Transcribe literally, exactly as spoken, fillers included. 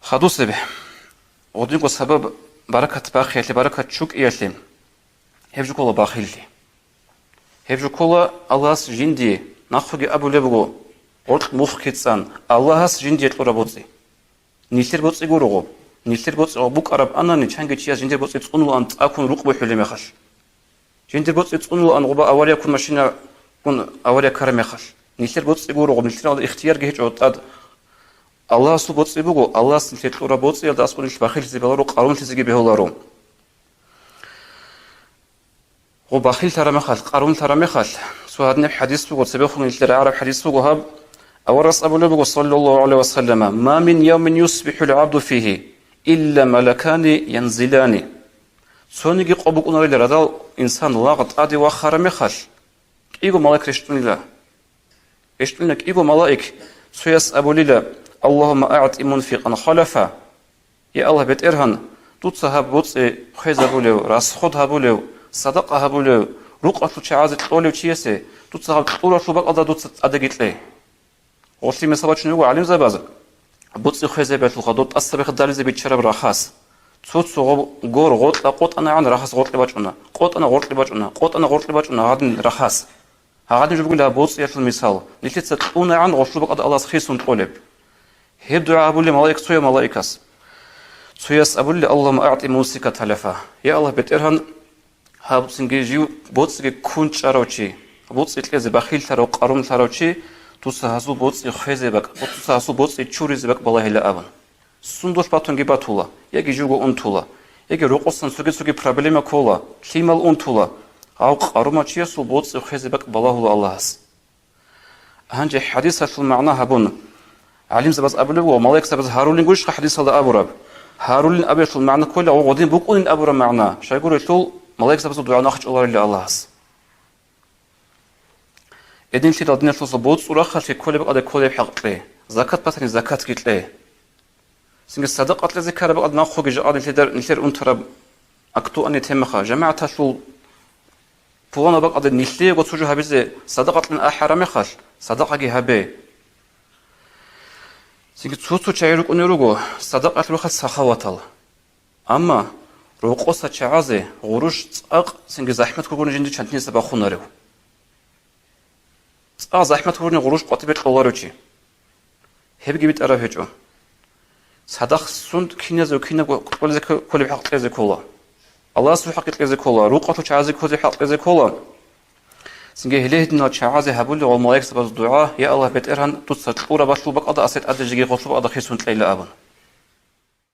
Хадусеб, гъодинго сабаб баракат бахъиялъе, баракат чукӀиялъе, гьеб жо ккола бахиллъи. Гьеб жо ккола Аллагьас жиндие, нахъеги абулеб буго, гъоркь мухъги цӀан, Аллагьас жиндие кьураб боцӀи. Нилъер боцӀи гурого, нилъер боцӀи букӀараб анани, чанги чияс жиндир боцӀи цӀунулаан цӀакун рукъ бухӀулеб мехалъ. Жиндир боцӀи цӀунулаан гъоба аварияккун, машинаккун авария ккараб мехалъ. Нилъер боцӀи гурого, нилъер ихтиярги гьечӀо тӀад. Аллагьасул боцӀи буго, Аллагьас нилъер кьураб боцӀиялда аскӀоб нилъ бахиллъизе баларо, къарумлъизеги бегьуларо. Гъо бахиллъараб мехалъ, къарумлъараб мехалъ, цо гьадинаб хӀадис буго, цебехун нилъер гӀараб хӀадис буго гьаб. Аварагас абулеб буго, саллаллагьу гӀалайгьи ва саллама: «Ма мин явмин юсбихӀул гӀабду фигьи, илла малакани янзилани». Цониги къо букӀунарила радал инсан лагъ тӀаде вахараб мехалъ, кӀиго малаик рещтӀунила. РещтӀуна кӀиго малаик, цояс абулила: «Аллагьумма агӀти мунфикъан халафа». Я Аллагь, БетӀергьан, дуца гьаб боцӀи хвезабулев, расход гьабулев, садакъа гьабулев, рукъалъул чагӀазе кьолев чиясе дуца гьаб кьуралъул бакӀалда дуца тӀадеги кье. Гъолъи мисал бачун буго гӀалимзабаз, боцӀи хвезабиялъулха дов тӀасабихъ дализе биччараб рахас. Цо-цо гъо-, гор гъоркьа къотӀанагӀан рахас гъоркье бачӀуна, къотӀана гъоркье бачӀуна, къотӀана гъоркье бачӀуна гьадин рахас. Гьагъадин жо бугила боцӀиялъул мисал, нилъеца кьунагӀан гъолъул бакӀалда Аллагьас хисун кьолеб. Гьеб дугӀа гьабулеб малаик цояв малаикас. Цояс абулеб: «Аллагьумма агӀти мумсикан талафа». Я Аллагь, БетӀергьан, гьаб цинги жив боцӀиги ккун чӀарав чи, боцӀи кьезе бахиллъарав, къарумлъарав чи, дуца гьасул боцӀи хвезе бакӀ, дуца гьасул боцӀи чуризе бакӀ балагьила абун. Сундулъ батунги батула, яги живго унтула, яги рокъосан цоги-цоги проблема ккола, лъимал унтула, гьав къарумав чиясул боцӀи хвезе бакӀ балагьула Аллагьас. Гьанже хӀадисалъул магӀна гьабун, гӀалимзабаз абулеб буго, малаикзабаз гьарулин гурищха хӀадисалда абураб? Гьарулин абиялъул магӀна ккола гъо гъодин букӀунин абураб магӀна, щайгурелъул малаикзабазул дугӀа нахъчӀоларила Аллагьас. Эдинлъидал диналъул боцӀул рахъалъе кколеб бакӀалде кколеб хӀакъ кье, закат батани закатги кье. Цинги садакъа кьезе ккараб бакӀалда нахъеги жакъа нилъеда-, нилъер унтараб актуальный темаха, жамагӀаталъул пуланаб бакӀалда нилъеего цо жо гьабизе садакъа кьун ахӀараб мехалъ, садакъаги гьабе. Цинги цо-цо чагӀи рукӀунел руго садакъаялъул рахъалъ сахаватал. Амма рокъоса чагӀазе гъурущ цӀакъ цинги захӀмат гурони жинда чантиниса бахунарев. ЦӀакъ захӀмат гурони гъурущ къватӀибе кьоларев чи. Гьебги битӀараб гьечӀо. Садахъ сунд киназев кинабго кьолезе кколеб хӀакъ кьезе ккола. Аллагьасул хӀакъги кьезе ккола, рукъалъул чагӀазе ккозе хӀакъ кьезе ккола. Цинги гьеле гьединал чагӀазе гьабулеб гъол малаикзабаз дугӀа: «Я Аллагь, БетӀергьан, дуца кьурабалъул бакӀалда асе тӀаде жеги гъолъул бакӀалда хисун кьейила», – абун.